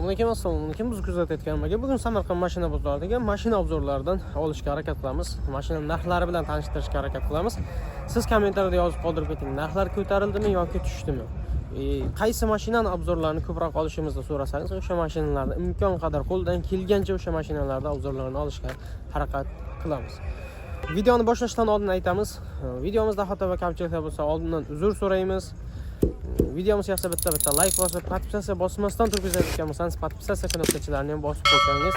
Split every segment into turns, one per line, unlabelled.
Alaykum, assalomu alaykum. Biz kuzatayotgan aka, bugun Samarqand mashina bozoridagi mashina обзор laridan olishga harakat qilamiz. Mashina narxlari bilan tanishtirishga harakat qilamiz. Siz kommentariyada yozib qoldirib keting, narxlar ko'tarildimi yoki tushdimi? Qaysi mashinani обзор larini ko'proq olishimizni so'rasangiz, o'sha mashinalarni imkon qadar, qo'ldan kelgancha o'sha mashinalarni обзор larini olishga harakat qilamiz. Videoni boshlashdan oldin aytamiz, videomizda xato va kamchiliklar bo'lsa, oldindan uzr so'raymiz. Videomiz yoqsa, bitta bitta layk bosib, подписаться bosmasdan turib kuzatayotgan bo'lsangiz, подписаться knopkachalarini ham bosib qo'ysangiz,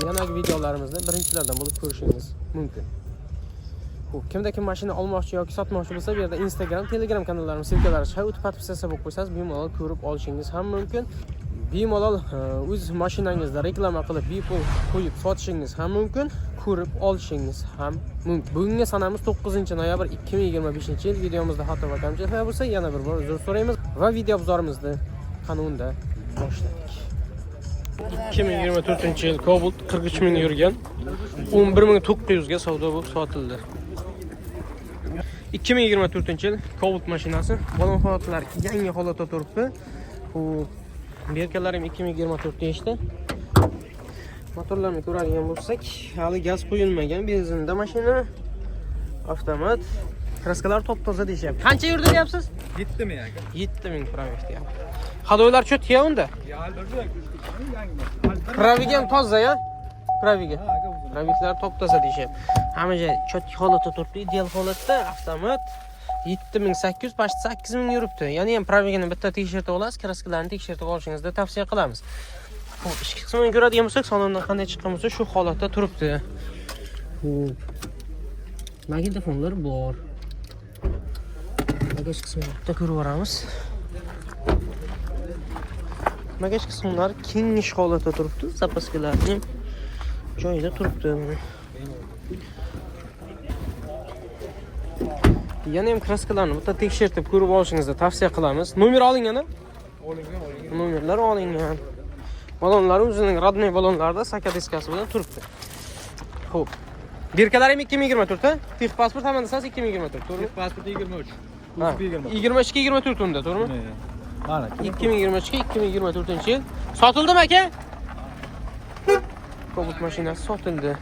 yanagi videolarimizni birinchilardan bo'lib ko'rishingiz mumkin. Xo'p, kimda kim mashina olmoqchi yoki sotmoqchi bo'lsa, bu yerda Instagram, Telegram kanallarimiz ссылка lari chiqadi. O'tib подписаться bo'lib qo'ysangiz, bemalol ko'rib olishingiz ham mumkin. Bemalol o'z mashinangizda reklama qilib, bepul qo'yib sotishingiz ham mumkin, ko'rib olishingiz ham mumkin. Bugungi sanamiz 9 noyabr 2025 yil. Videomizda xato va kamchiliklar bo'lsa, yana bir bor uzr so'raymiz va video обзор imizni qanunda boshladik. 2024 yil Cobalt, 43 ming yurgan, 11 900 ga savdo bo'lib sotildi. 2024 yil Cobalt mashinasi, balon holatlari yangi holatda turibdi. Bu berkalar ham 2024 deyishdi. Motorlarni ko'radigan bo'lsak, hali gaz qo'yilmagan, benzinda mashina, avtomat, краска lar top toza deyishyapti. Qancha yurdi deyapsiz?
7000, aka.
7000 пробег deyapti. Ходовой lar чётко unda. Пробег i ham toza ya? Пробег i. Пробег lar top toza deyishyapti. Hamma joy чётко holatda turibdi, ideal holatda, avtomat. 7800, почти 8000 yuribdi. Yana ham пробег ini bitta tekshirtib olasiz, краска larni tekshirtib olishingizni tavsiya qilamiz. Xo'p, ichki qismini ko'radigan bo'lsak, salondan qanday chiqqan bo'lsa, shu holatda turibdi. Xo'p. Magnitofonlar bor. Bagaj qismini bitta ko'rib yuboramiz. Bagaj qismlari kengish holatda turibdi. Запаска lari ham joyida turibdi. Yana ham краска larni bitta tekshirtib ko'rib olishingizni tavsiya qilamiz. Nomer olingan, a?
Olingan, olingan.
Nomerlar olingan. Balonlari o'zining родной balonlarida, saka diskasi bilan turibdi. Xo'p. Birkalar ham 2024, a? Texpasport hamma narsasi 2024, to'g'rimi?
Pasport 23.
Ha.
20.
22, 24 unda, to'g'rimi?
Mana.
2022, 2024 yil. Sotildimi, aka? Cobalt mashinasi sotildi.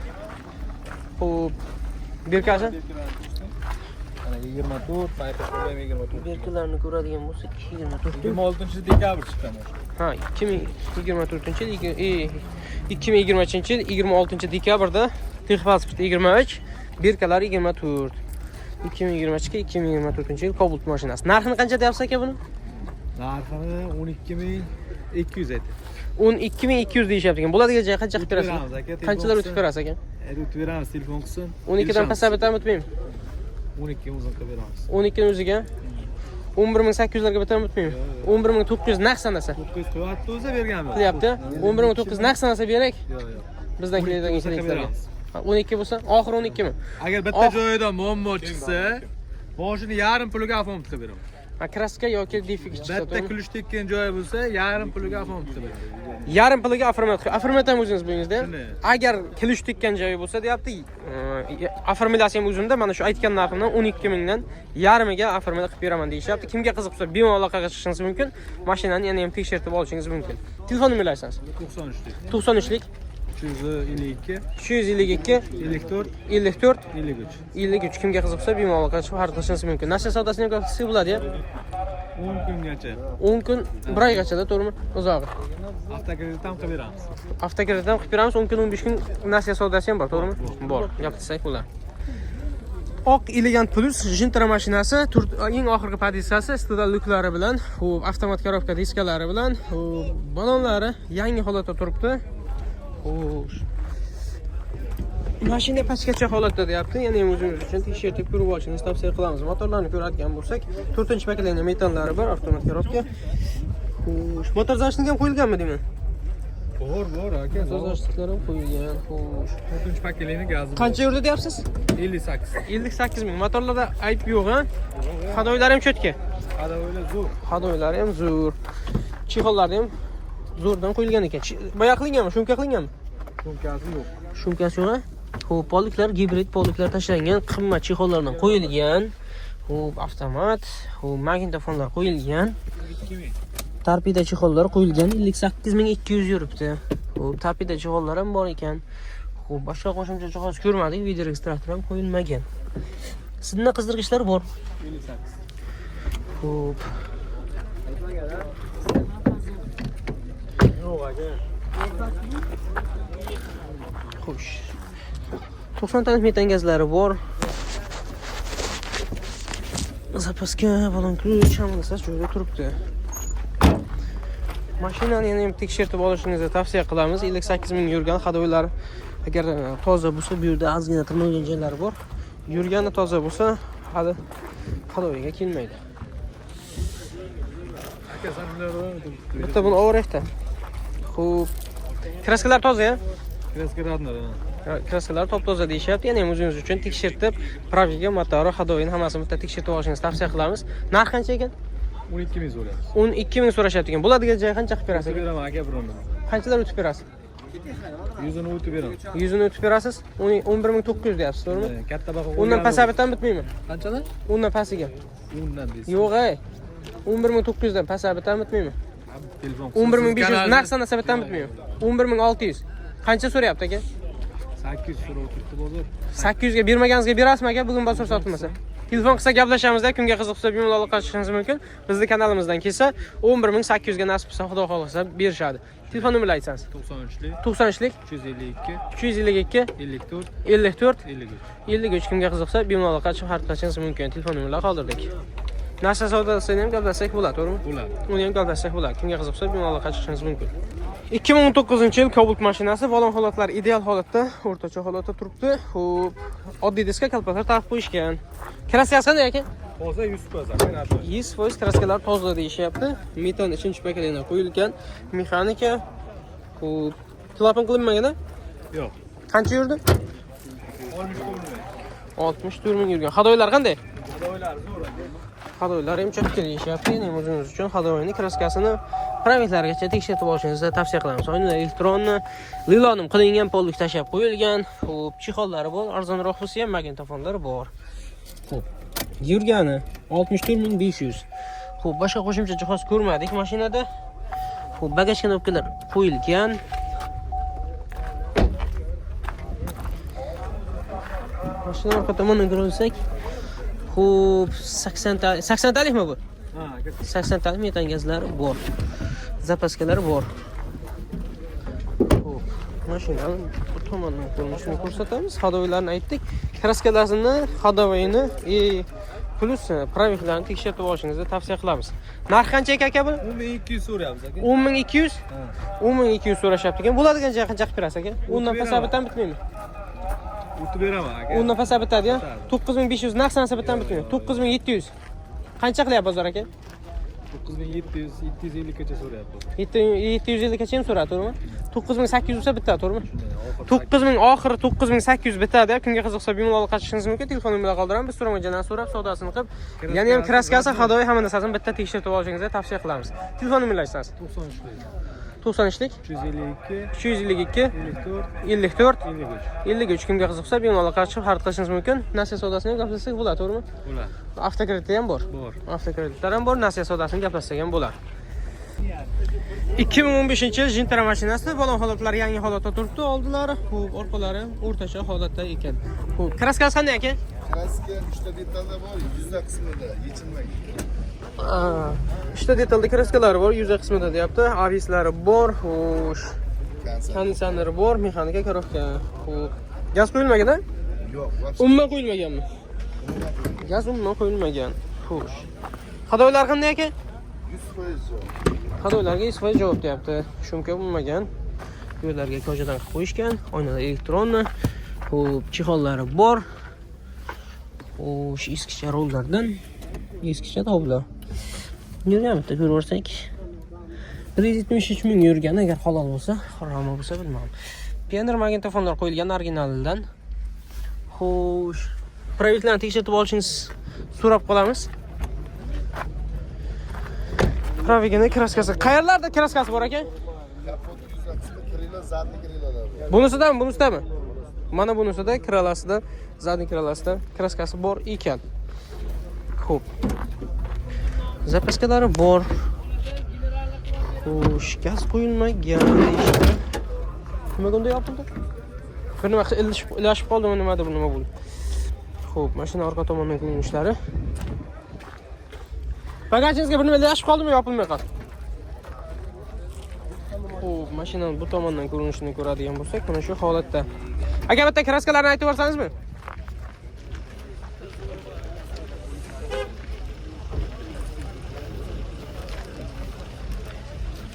Xo'p. Birkasi?
Mana 24, pasport ham 24.
Birkalarni ko'radigan bo'lsak, 24.
26 dekabr chiqqan mashina.
Ha, 2024 yil, 2023 yil 26 dekabrda texpasport 23, birkalar 24. 2022, 2024 yil Cobalt mashinasi. Narxini qancha deyapsiz, aka, buni?
Narxini 12 200 aytdi.
12 200 deyishyapti ekan. Bo'ladigan joyi qancha qilib
O'tib
berasiz?
beramiz, aka, telefon
Qanchalar o'tib
qilsin.
berasiz, aka?
Endi o'tib beramiz, telefon qilsin.
12 dan pastga bitami, bitmaymi?
12 o'zini qilib beramiz.
12 ni o'ziga 11 800 larga bitami, bitmaymi? 11 900 naqd sanasa.
900 qo'yapti o'zi, berganmi?
Qilyapti. 11 900 naqd sanasa berak.
Yo'q, yo'q.
Bizdan
12
keladigan
bo'lsa qilib
klientlarga.
beramiz.
Ha, 12 bo'lsa, oxiri 12 mi?
Agar bitta
Oh.
joyida muammo chiqsa, boshini yarim puliga оформить qilib beraman.
Ha, краска yoki дефект chiqsa,
Bitta
to'g'rimi?
ключ tekkan joyi bo'lsa, yarim puliga оформить qilib beraman.
Yarim puliga оформить qilib, оформить ham o'zingiz bo'yingizda.
Shunday.
Agar ключ tekkan joyi bo'lsa, deyapti, оформления si ham o'zimda, mana shu aytgan narximdan, 12 mingdan yarmiga оформление qilib beraman deyishyapti. Kimga qiziq bo'lsa, bemalol aloqaga chiqishingiz mumkin. Mashinani yana ham tekshirtib olishingiz mumkin. Telefon nomerni aytsangiz.
93lik.
93lik.
352.
352.
54.
54.
53.
53. Kimga qiziq bo'lsa, bemalol aloqaga chiqib xarid qilishingiz mumkin. Nasiya savdosini ham qilsa bo'ladi, ya?
10 kungacha.
10 kun, bir oygachada, to'g'rimi? Uzog'i.
Avtokredit ham qilib beramiz.
Avtokredit ham qilib beramiz, 10 kun, 15 kun nasiya savdosi ham bor, to'g'rimi? Bor. Gap desak bo'ladi. Oq Elegant Plus Gentra mashinasi, eng oxirgi pozitsiyasi, ustida lyuklari bilan, xo'p, avtomat коробка diskalari bilan, xo'p, balonlari yangi holatda turibdi. Xo'sh. Mashina pastgacha holatda deyapti. Yana ham o'zingiz uchun tekshirib ko'rib olishingizni tavsiya qilamiz. Motorlarni ko'radigan bo'lsak, 4-поколение metanlari bor, avtomat коробка. Xo'sh, motor защитник ham qo'yilganmi deyman?
Bor, bor, aka.
Motor защитник lar ham qo'yilgan. Xo'sh.
4 поколение gazi.
Qancha yurdi deyapsiz?
58.
58 ming. Motorlarda ayb yo'q, ha? Ходовой lari ham чётко.
Ходовой lar zo'r.
Ходовой lari ham zo'r. Чехол lari ham zo'rdan qo'yilgan ekan. Boya qilinganmi? Шумка qilinganmi?
Шумка si yo'q.
Шумка si yo'q, ha? Xo'p, полик lar gibrid полик lar tashlangan, qimmat чехол lardan qo'yilgan. Xo'p, avtomat, xo'p, magnitofonlar qo'yilgan.
2000.
Torpeda чехол lar qo'yilgan, 58 200 yuribdi. Xo'p, torpeda чехол lar ham bor ekan. Xo'p, boshqa qo'shimcha jihoz ko'rmadik, videoregistrator ham qo'yilmagan. Sidna qizdirgichlar bor.
58.
Xo'p.
Yo'q aka.
Xo'sh. 90 talik metan gazlari bor. Запаска, баллон ключ, hammasi joyida turibdi. Mashinani yana ham tekshirtib olishingizni tavsiya qilamiz. 58 ming yurgan, ходовой lar agar toza bo'lsa, bu yerda ozgina tirnalgan joylari bor. Yurgani toza bo'lsa, hali ходовой ga kelmaydi.
Aka, sen ulardan
Bitta buni overakda. Xo'p. Краска lar toza, ya?
Краска родной.
Краска lar top toza deyishyapti. Yana ham o'zingiz uchun tekshirtib, пробег ga, motori, ходовой ni hammasini bitta tekshirtib olishingizni tavsiya qilamiz. Narx qancha ekan?
12 ming so'rayapmiz.
12 ming so'rashyapti ekan. Bo'ladigan joyi qancha qilib berasiz?
O'tib beraman aka bir unda.
Qanchalar o'tib berasiz?
Yuzini o'tib beraman.
Yuzini o'tib berasiz. 11 900 deyapsiz, to'g'rimi?
Katta baho.
Undan past bitami, bitmaymi?
Qanchadan?
Undan pastiga.
Undan deysiz.
Yo'q, ey. 11 900 dan past bitami, bitmaymi?
Telefon.
11 500 narx sanasa bitami, bitmaymi? 11 600. Qancha so'rayapti aka?
800 so'rab turibdi bozor.
800 ga bermaganingizga berasizmi aka, bugun bozor sotilmasa? Telefon qilsa gaplashamizda, kimga qiziq bo'lsa bemalol aloqa chiqishingiz mumkin. Bizni kanalimizdan kelsa 11 800 ga nasib qilsa, Xudo xohlasa berishadi. Telefon nomerini aytsangiz.
93lik
93lik
352
352
54
54
53.
53. Kimga qiziqsa bemalol aloqa chiqib xarid qilishingiz mumkin. Telefon nomerlari qoldirdik. Narsa savdosini ham gaplashsak bo'ladi, to'g'rimi?
Bo'ladi.
Uni ham gaplashsak bo'ladi. Kimga qiziqsa bemalol aloqa chiqishingiz mumkin. 2019-yil Cobalt mashinasi, balon holatlari ideal holatda, o'rtacha holatda turibdi. Xo'p, oddiy diska, kalpaklar taqib qo'yishgan. Краска si qanday aka?
Toza 100% aka. Родной.
100% краска lar toza deyishyapti. Metan uchinchi поколение qo'yilgan. Mexanika. Xo'p, klapan qilinmagan a?
Yo'q.
Qancha yurdi?
64 ming.
64 ming yurgan. Ходовой lar qanday?
Ходовой lar zo'r aka.
Ходовой lar ham чётко deyishyapti. Yana ham o'zingiz uchun ходовой ni краска sini пробег largacha tekshirtib olishingizni tavsiya qilamiz. Oynalar elektronli, lilonim qilingan, полик tashlab qo'yilgan. Xo'p, чехол lari bor, arzonroq bo'lsa ham magnitofonlar bor. Xo'p, yurgani 64 500. Xo'p, boshqa qo'shimcha jihoz ko'rmadik mashinada. Xo'p, багаж knopkalar qo'yilgan. Mashina orqa tomonidan ko'rsak, xo'p, 80 ta 80 talikmi bu?
Ha, aka.
80 talik metan gazlari bor. Запаска lar bor. Xo'p, mashinani bu tomondan ko'rinishini ko'rsatamiz. Ходовой larni aytdik. Краска larini, ходовой ni и плюс пробег larni tekshirtib olishingizni tavsiya qilamiz. Narxi qancha aka bu?
10200 so'rayapmiz aka.
10 200?
Ha.
10 200 so'rashyapti ekan. Bo'ladigan joyi qancha qilib berasiz aka? Undan past
beraman.
bitami, bitmaymi?
O'tib beraman aka.
Undan past bitadi, ya? 9500 narx sanasa bitami, bitmaymi? 9700. Qancha qilyapti bozor aka?
9700, 750 gacha so'rayapti.
750 gacha ham so'radi, to'g'rimi? 9800 bo'lsa bitadi, to'g'rimi?
Shunday, oxiri
9000, oxiri 9800 bitadi. Kimga qiziqsa bemalol aloqa chiqishingiz mumkin. Telefon nomerini qoldiraman. Biz so'ramagandan so'rab, savdosini qilib, yana ham краска si, ходовой hamma narsasini bitta tekshirtib olishingizni tavsiya qilamiz. Telefon nomerini aytsangiz.
93lik
93lik
352
352
54
54
53.
53. Kimga qiziqsa bemalol aloqa chiqib xarid qilishingiz mumkin. Nasiya savdosini ham gaplashsak bo'ladi, to'g'rimi?
Bo'ladi.
Avtokreditda ham bor.
Bor.
Avtokreditlar ham bor, nasiya savdosini gaplashsak ham bo'ladi. 2015 yil Gentra mashinasi, balon holatlari yangi holatda turibdi, oldilari, xo'p, orqalari o'rtacha holatda ekan. Xo'p, краска si qanday aka?
Краска uchta detalda bor, yuza qismida yechilmagan.
Uchta detalda краска lari bor, yuza qismida deyapti. Avislari bor, xo'sh,
Konsert.
konditsioneri bor, mexanika коробка. Xo'p, gaz qo'yilmagan a?
Yo'q, вообще
Umuman qo'yilmaganmi? Gaz umuman qo'yilmagan. Xo'sh. Ходовой lar qanday aka?
100% yo'q.
Ходовой larga 100% javob deyapti. Шумка bo'lmagan. Yo'llarga кожа dan qilib qo'yishgan. Oynalar elektronli. Xo'p, чехол lari bor. Xo'sh, eskicha rollardan. Eskicha tobla. Yurgan bitta ko'raversak. 173 ming yurgan, agar halol bo'lsa, harom bo'lsa bilmadim. Pioneer magnitofonlar qo'yilgan originalidan. Xo'sh, пробег larni tekshirtib olishingiz so'rab qolamiz. Пробег ini, краска si. Qayerlarda краска si bor aka?
Kapot yuza qismi, крыло, задний крыло lar bor.
Bunisidami, bunisidami? Mana bunisida крыло sida, задний крыло sida краска si bor ekan. Xo'p. Запаска lari bor. Xo'sh, gaz qo'yilmagan deyishdi. Nimaga unday yopildi? Bir nima ilashib qoldimi, nimadir, nima bo'ldi? Xo'p, mashina orqa tomondan ko'rinishlari. Bagajingizga bir nima ilashib qoldimi, yopilmay qoldi? Xo'p, mashinani bu tomondan ko'rinishini ko'radigan bo'lsak, mana shu holatda. Aka, bitta kraskalarni aytib yuborsangizmi?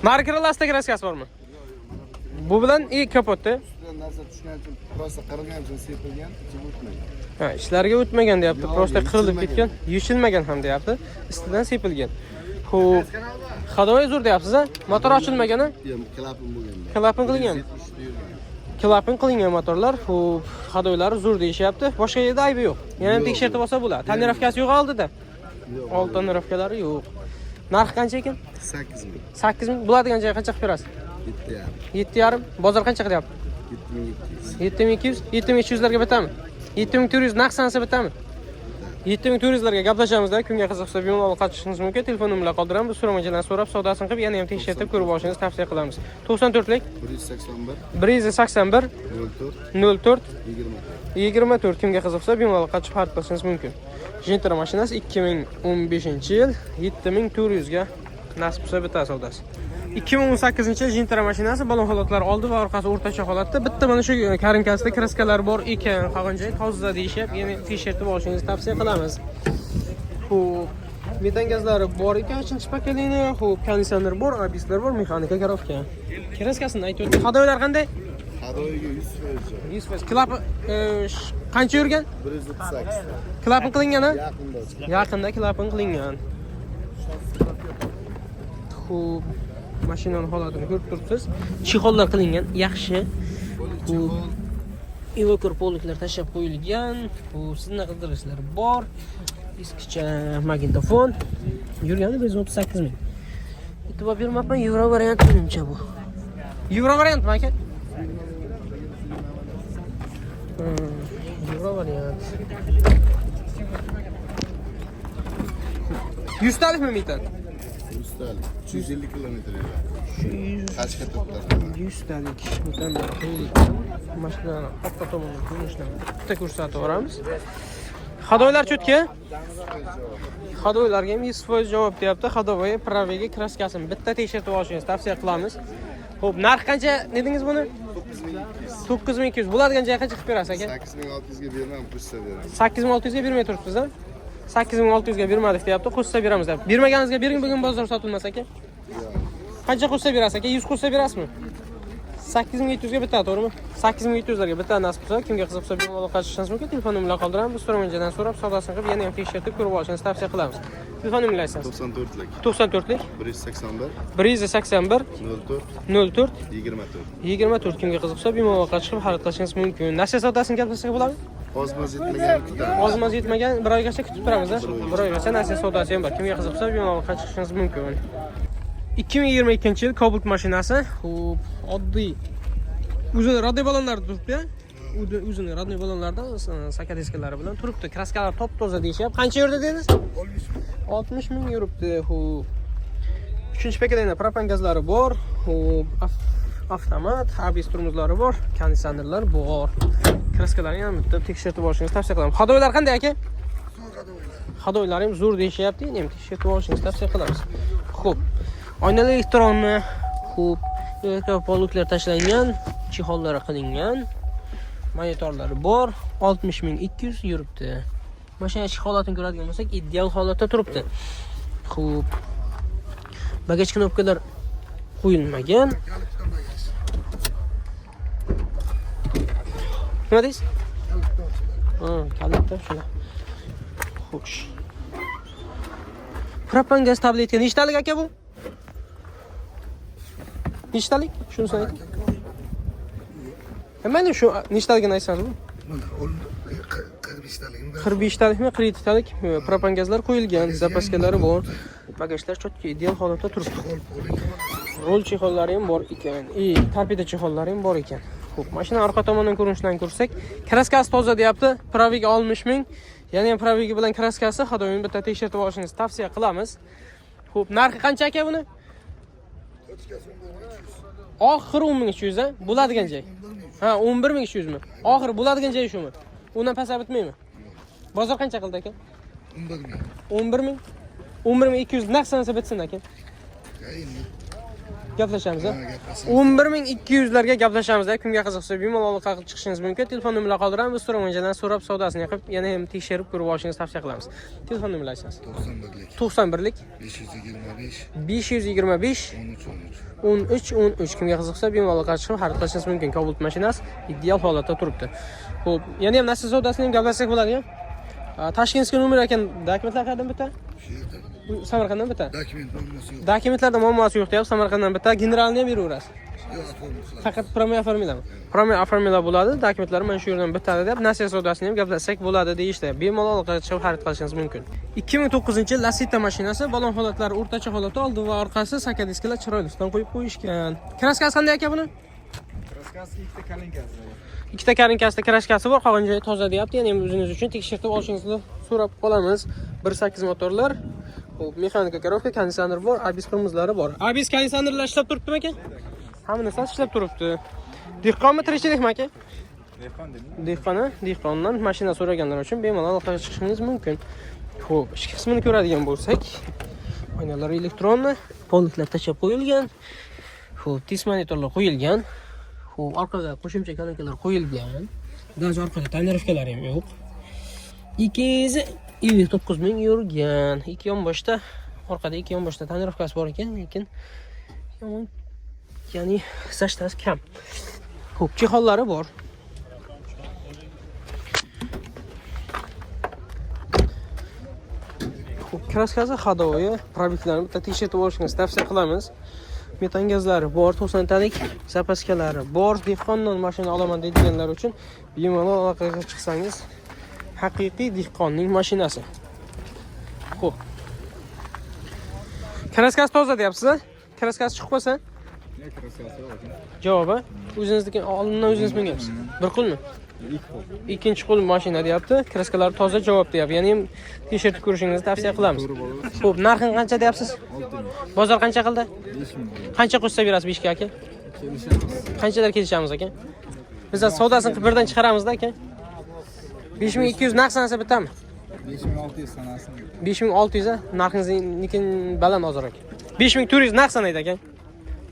Nari krilasida kraskasi bormi? Bu bilan i kapotda.
Ustidan narsa tushgani uchun, prosta qirilgani uchun sepilgan, ichiga o'tmagan.
Ha, ishlarga o'tmagan deyapti.
Yo'q,
Prosta qirilib
yechilmagan.
ketgan, yechilmagan ham deyapti. Ustidan sepilgan. Xo'p. Ходовой zo'r deyapsiz, a? Motor ochilmagan, a?
Yo'q, klapan bo'lgan.
Klapan qilingan.
170 yurgan.
Klapan qilingan motorlar, xo'p, ходовой lari zo'r deyishyapti. Boshqa yerda aybi yo'q. Yana ham
Yo'q.
tekshirtib olsa bo'ladi. Tonirovkasi yo'q oldida.
Yo'q.
Old tonirovkalari yo'q. Narxi qancha ekan?
8 ming.
8 ming. Bo'ladigan joyi qancha qilib berasiz?
7,5.
7,5. Bozor qancha qilyapti?
7200.
7200, 7300 larga bitami? 7400 naqd sanasa bitami? 7400 larga gaplashamizda, kimga qiziqsa bemalol qilishingiz mumkin. Telefon nomerlar qoldiramiz. So'ramachilarni so'rab, savdosini qilib, yana ham tekshirtib ko'rib olishingizni tavsiya qilamiz. 94lik
181
181
04
04
24.
24 kimga qiziqsa bemalol qachib xarid qilishingiz mumkin. Gentra mashinasi 2015-yil 7400 ga nasib bo'lsa bitadi savdosi. 2018-yil Gentra mashinasi balon holatlari oldi va orqasi o'rtacha holatda. Bitta mana shu karinkasida kraskalar bor ekan, qolgan joyi toza deyishyapti. Yana tekshirtib olishingizni tavsiya qilamiz. Xo'p, metan gazlari bor ekan, uchinchi pokoleniya. Xo'p, konditsioner bor, ABSlar bor, mexanika коробка. Kraskasini aytib o'tdi. Ходовой lar qanday?
Ходовой ga 100% javob.
100%. Klap qancha yurgan?
138.
Klapan qilingan a?
Yaqinda chiqdi.
Yaqinda klapan qilingan. Xo'p, mashinani holatini ko'rib turibsiz. Чехол lar qilingan, yaxshi. Xo'p, evokor poliklar tashlab qo'yilgan. Bu sizni qildirishlar bor. Eskicha magnitofon. Yurgani 138 ming. E'tibor bermabman, yevro variant menimcha bu. Yevro variantmi aka? Yevro variant. 100 talikmi metan?
100 talik. 350 kilometr yurgan.
Shu 100
Qachqa to'xtatdi.
100 talik metanlar qo'yilgan. Mashinani orqa tomondan ko'rinishini bitta ko'rsatib yuboramiz. Ходовой lar чётко? Ходовой larga ham 100% javob deyapti. Ходовой правый ga kraskasini bitta tekshirtib olishingizni tavsiya qilamiz. Xo'p, narx qancha dedingiz buni?
9200.
9200. Bo'ladigan joyi qancha qilib berasiz aka?
8600 ga bermam, qo'shsa beraman.
8600 ga bermay turibsiz, a? 8600 ga bermadik deyapti, qo'shsa beramiz deyapti. Bermaganingizga bering, bugun bozor sotilmas aka.
Yo'q.
Qancha qo'shsa berasiz aka? 100 qo'shsa berasizmi? 8700 ga bitadi, to'g'rimi? 8700 larga bitta nasib qilsa, kimga qiziq bo'lsa bemalol qilishingiz mumkin. Telefon nomerlarini qoldiramiz. Biz so'ragandan so'rab, savdosini qilib, yana ham tekshirtib ko'rib olishingizni tavsiya qilamiz. Telefon nomerini aytsangiz.
94lik.
94lik
181
181
04
04
24.
24 kimga qiziq bo'lsa bemalol chiqib xarid qilishingiz mumkin. Nasiya savdosini gaplashsak bo'ladimi?
Ozmoz yetmagan kutamiz.
Ozmoz yetmagan bir oygacha kutib turamiz, a? Bir oygacha nasiya savdosi ham bor. Kimga qiziq bo'lsa bemalol chiqishingiz mumkin. 2022-yil Cobalt mashinasi. Xo'p, oddiy o'zini родной balonlarda turibdi, a? O'zini родной balonlarda saka diskalari bilan turibdi. Kraskalar top-toza deyishyapti. Qancha yurdi dedingiz? 60 ming yuribdi. Xo'p. Uchinchi поколения propan gazlari bor. Xo'p, avtomat, ABS tormozlari bor, konditsionerlar bor. Kraskalarni ham bitta tekshirtib olishingizni tavsiya qilaman. Ходовой lar qanday aka? Ходовой lar ham zo'r deyishyapti, endi ham tekshirtib olishingizni tavsiya qilamiz. Xo'p. Oynalar elektronmi? Xo'p, poluklar tashlangan, чехол lari qilingan. Monitorlari bor, 60 200 yuribdi. Mashina ichki holatini ko'radigan bo'lsak, ideal holatda turibdi. Xo'p. Bagaj knopkalar qo'yilmagan. Nima deysiz? Ha, kalitda shular. Xo'sh. Propan gaz tabletka nechtalik aka bu? Nechtalik? Shunisini ayting. Mayli, shu nechtaligini aytsangiz bu?
Mana 45 talikmi?
45 talikmi, 47 talik propan gazlar qo'yilgan, запаска lari bor. Bagajlar чётко ideal holatda turibdi. Rul чехол lari ham bor ekan. И torpeda чехол lari ham bor ekan. Xo'p, mashina orqa tomondan ko'rinishidan ko'rsak, kraskasi toza deyapti. Пробег 60 ming. Yana ham пробег i bilan kraskasi ходовой ni bitta tekshirtib olishingizni tavsiya qilamiz. Xo'p, narxi qancha aka buni?
Точкасы 11 300.
Oxiri 10 300 a? Bo'ladigan joy.
11 300.
Ha, 11 300 mi? Oxiri bo'ladigan joyi shumi? Undan pastga bitmaymi? Bozor qancha qildi aka?
11 000.
11 ming. 11 200 naqd sanasa bitsin aka.
Ya endi.
Gaplashamiz a?
Ha, gaplashamiz.
11 200 larga gaplashamiz. Kimga qiziqsa bemalol aloqa qilib chiqishingiz mumkin. Telefon nomerlar qoldiramiz. Biz so'raganlardan so'rab savdosini qilib, yana ham tekshirib ko'rib olishingizni tavsiya qilamiz. Telefon nomerlar aytsangiz.
91lik.
91lik
525
525
13 13.
13 13. Kimga qiziqsa bemalol aloqa chiqib xarid qilishingiz mumkin. Cobalt mashinasi ideal holatda turibdi. Xo'p, yana ham narsa savdosini ham gaplashsak bo'ladi. Ташкентский nomer ekan, dokumentlar qayerdan bitta?
Shu yerda.
Bu Samarqanddan bitta.
Dokument muammosi yo'q.
Dokumentlarda muammosi yo'q deyapti, Samarqanddan bitta. Generalni ham beraverasiz.
Yo'q, оформить qilamiz.
Faqat прямой оформление mi? Прямой оформление bo'ladi, dokumentlar mana shu yerdan bitadi deb nasiya savdosini ham gaplashsak bo'ladi deyishdi. Bemalol aloqa chiqib xarid qilishingiz mumkin. 2009-yil Lacetti mashinasi, balon holatlari o'rtacha holatda, oldi va orqasi saka diskalar chiroyli qo'yib qo'yishgan. Краска si qanday aka buni?
Краска si ikkita kalinkasi bor.
Ikkita kalinkasida краска si bor, qolgan joyi toza deyapti. Yana ham o'zingiz uchun tekshirtib olishingizni so'rab qolamiz. 1.8 motorlar. Xo'p, mexanika коробка, konditsioner bor, ABS qirmizilari bor. ABS konditsionerlar ishlab turibdimi aka? Hamma narsasi ishlab turibdi. Dehqonmi, tirikchilikmi aka?
Dehqon dedim.
Dehqoni, dehqondan mashina so'raganlar uchun bemalol aloqaga chiqishingiz mumkin. Xo'p, ichki qismini ko'radigan bo'lsak, oynalar elektronli, polniklar tashlab qo'yilgan. Xo'p, tez monitorlar qo'yilgan. Xo'p, orqada qo'shimcha kolonkalar qo'yilgan. Даже orqada тонировка lari ham yo'q. 259 ming yurgan. Ikki yonboshda, orqada ikki yonboshda тонировка si bor ekan, lekin yomon, ya'ni защита si kam. Xo'p, чехол lari bor. Xo'p, краска si ходовой, пробег larni bitta tekshirtib olishingizni tavsiya qilamiz. Metan gazlari bor, 90 talik запаска lari bor. Dehqondan mashina olaman deydiganlar uchun bemalol aloqaga chiqsangiz, haqiqiy dehqonning mashinasi. Xo'p. Краска si toza deyapsiz, a? Краска si chiqib qolsa?
Ne краска si yo'q aka.
Javobi o'zingizniki, oldindan o'zingiz mingansiz. Bir qo'lmi?
Ikki qo'l.
Ikkinchi qo'l mashina deyapti. Краска lari toza javob deyapti. Yana ham tekshirtib ko'rishingizni tavsiya qilamiz. Xo'p, narxini qancha deyapsiz?
6 ming.
Bozor qancha qildi?
5 ming.
Qancha qo'shsa berasiz 5 ga aka?
Kelishamiz.
Qanchalar kelishamiz aka? Biz savdosini qilib birdan chiqaramizda aka. 5200 naqd sanasa bitami?
5600 sanasin.
5600 a? Narxingizni baland ozroq. 5400 naqd sanaydi aka.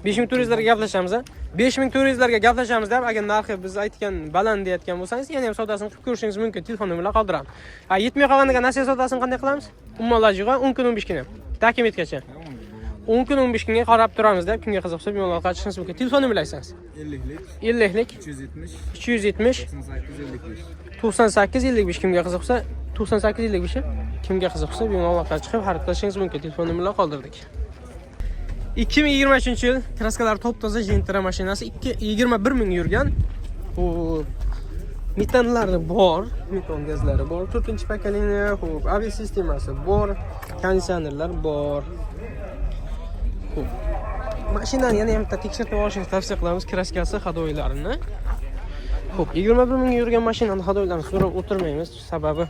5400 larga gaplashamiz a? 5400 larga gaplashamiz deb, agar narxi biz aytgan baland deyotgan bo'lsangiz, yana ham savdosini qilib ko'rishingiz mumkin. Telefon nomerlar qoldiraman. A yetmay qolgandan nasiya savdosini qanday qilamiz? Umuman iloji yo'q, 10 kun 15 kun ham. Dokumentgacha. 10 kun 15 kunga qarab turamiz deb, kimga qiziqsa bemalol chiqishingiz mumkin. Telefon nomerlar aytsangiz.
50lik
50lik
370
370
98 55.
98 55. Kimga qiziqsa 98 55, kimga qiziqsa bemalol aloqaga chiqib xarid qilishingiz mumkin. Telefon nomerlar qoldirdik. 2023 yil, краска lari top toza Gentra mashinasi, 2 21 ming yurgan. Xo'p, metanlari bor, metan gazlari bor, 4 поколение, xo'p, ABS sistemasi bor, konditsionerlar bor. Xo'p. Mashinani yana ham bitta tekshirtib olishni tavsiya qilamiz, краска si, ходовой larini. Xo'p, 21 ming yurgan mashinani ходовой larini so'rab o'tirmaymiz, sababi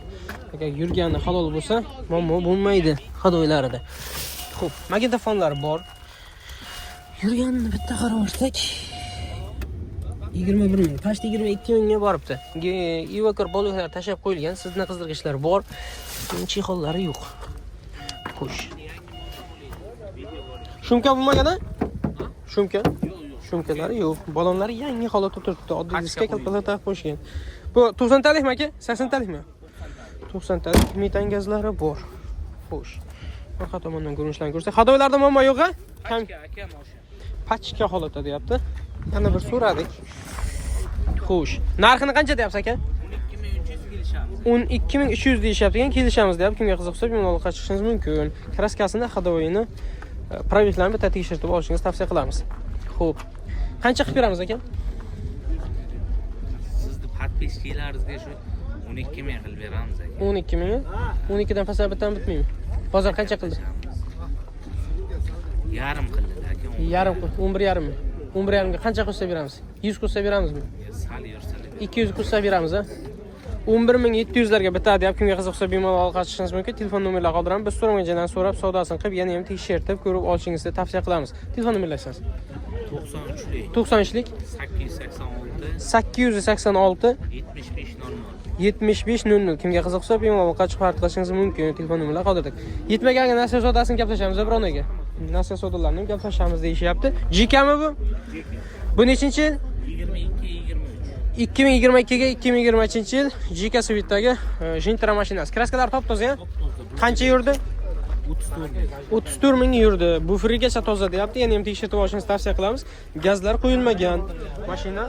agar yurgani halol bo'lsa, muammo bo'lmaydi ходовой larida. Xo'p, magnitofonlar bor. Yurganini bitta qarab olsak, 21 ming, почти 22 mingga boribdi. Evakor bolaklar tashlab qo'yilgan, sizni qizdirgichlar bor. Чехол lari yo'q. Xo'sh. Шумка bo'lmagan a? Шумка? Шумка lari yo'q. Balonlari yangi holatda turibdi. Oddiy diska kalpalar taqib qo'yishgan. Bu 90 talikmi aka? 80 talikmi? 90 talik metan gazlari bor. Xo'sh. Orqa tomondan ko'rinishlarni ko'rsak, ходовой larda muammo yo'q a? Kam пачка holatda deyapti. Yana bir so'radik. Xo'sh. Narxini qancha deyapsiz aka? 12 300 deyishyapti ekan, kelishamiz deyapti. Kimga qiziqsa bemalol chiqishingiz mumkin. Краска sini, ходовой ini, пробег larni bitta tekshirtib olishingizni tavsiya qilamiz. Xo'p. Qancha qilib beramiz aka?
Sizni подписчик laringizga shu 12 ming qilib beramiz aka.
12 ming? 12 dan pastdan bitdan bitmaymi? Bozor qancha qildi?
Yarim qildi aka.
Yarim qildi, 11 yarim ming. 11 yarimga qancha qo'shsa beramiz? 100 qo'shsa beramizmi?
Sal yursa.
200 qo'shsa beramiz a? 11 700 larga bitadi deyapti. Kimga qiziq bo'lsa, bemalol aloqa chiqishingiz mumkin. Telefon nomerlar qoldiraman. Biz so'ramagan so'rab, savdosini qilib, yana ham tekshirtib ko'rib olishingizni tavsiya qilamiz. Telefon nomerlar aytsangiz.
93lik
93lik
886
886
75 00.
75 00. Kimga qiziq bo'lsa, bemalol aloqa chiqib xarid qilishingiz mumkin. Telefon nomerlar qoldirdik. Yetmagan nasiya savdosini gaplashamiz biron aka. Nasiya savdolarini ham gaplashamiz deyishyapti. Jikami bu? Bu nechinchi yil?
22 23.
2022 ga 2023 yil JK Suite'dagi Gentra mashinasi. Краска lar top toza, Qancha yurdi?
34 ming.
34 ming yurdi. Buferigacha toza deyapti. Yana ham tekshirtib olishingizni tavsiya qilamiz. Gazlar quyilmagan. Mashina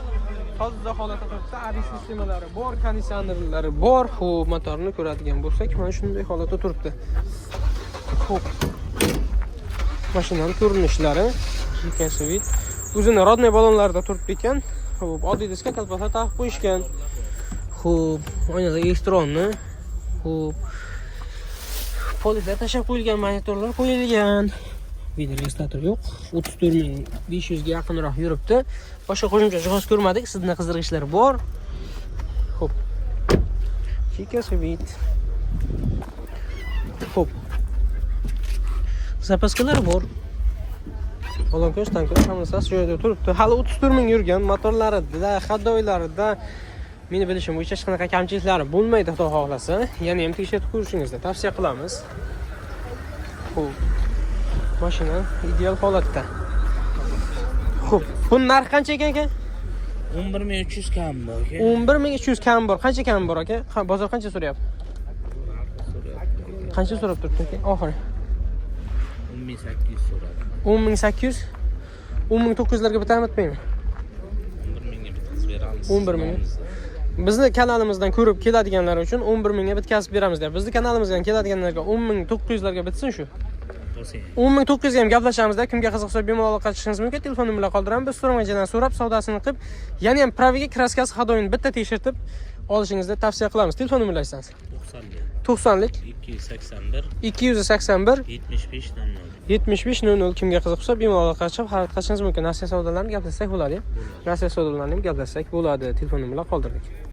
toza holatda turibdi. ABS sistemalari bor, konditsionerlari bor. Xo'p, motorni ko'radigan bo'lsak, mana shunday holatda turibdi. Xo'p. Mashinani ko'rinishlari JK Suite. O'zini родной balonlarida turibdi ekan. Xo'p, oddiy diska, kalpaklar taqib qo'yishgan. Xo'p, oynalar электронный. Xo'p. Politlar tashlab qo'yilgan, monitorlar qo'yilgan. Video registrator yo'q. 34 500 ga yaqinroq yuribdi. Boshqa qo'shimcha jihoz ko'rmadik. Sizni qizdirgichlar bor. Xo'p. JK Suite. Xo'p. Запаска lar bor. Balon tanklar hammasi shu joyda turibdi. Hali 34 ming yurgan motorlarida, ходовой larida meni bilishim bo'yicha hech qanaqa kamchiliklari bo'lmaydi, xudo xohlasa. Yana ham tekshirib ko'rishingizni tavsiya qilamiz. Xo'p. Mashina ideal holatda. Xo'p, buni narxi qancha ekan aka?
11 300 kam bor aka.
11 300 kam bor. Qancha kam bor aka? Bozor qancha so'rayapti? Qancha so'rab turibdi aka? Oxiri.
10 800 so'radi.
10 800. 10 900 larga bitadimi, bitmaymi?
11 mingga bitkazib beramiz.
11 ming. Bizni kanalimizdan ko'rib keladiganlar uchun 11 mingga bitkazib beramiz deyapti. Bizni kanalimizdan keladiganlarga 10 900 larga bitsin shu.
Bo'lsin.
10 900 ga ham gaplashamiz-da. Kimga qiziq bo'lsa, bemalol aloqa chiqishingiz mumkin. Telefon nomerlar qoldiraman. Biz so'ramagandan so'rab, savdosini qilib, yana ham пробег i, краска si, ходовой ini bitta tekshirtib olishingizni tavsiya qilamiz. Telefon nomerlar aytsangiz.
90lik
90lik
281
281
75 00.
75 00. Kimga qiziq bo'lsa, bemalol aloqa chiqib xarid qilishingiz mumkin. Nasiya savdolarini gaplashsak bo'ladi. Nasiya savdolarini ham gaplashsak bo'ladi. Telefon nomerlar qoldirdik.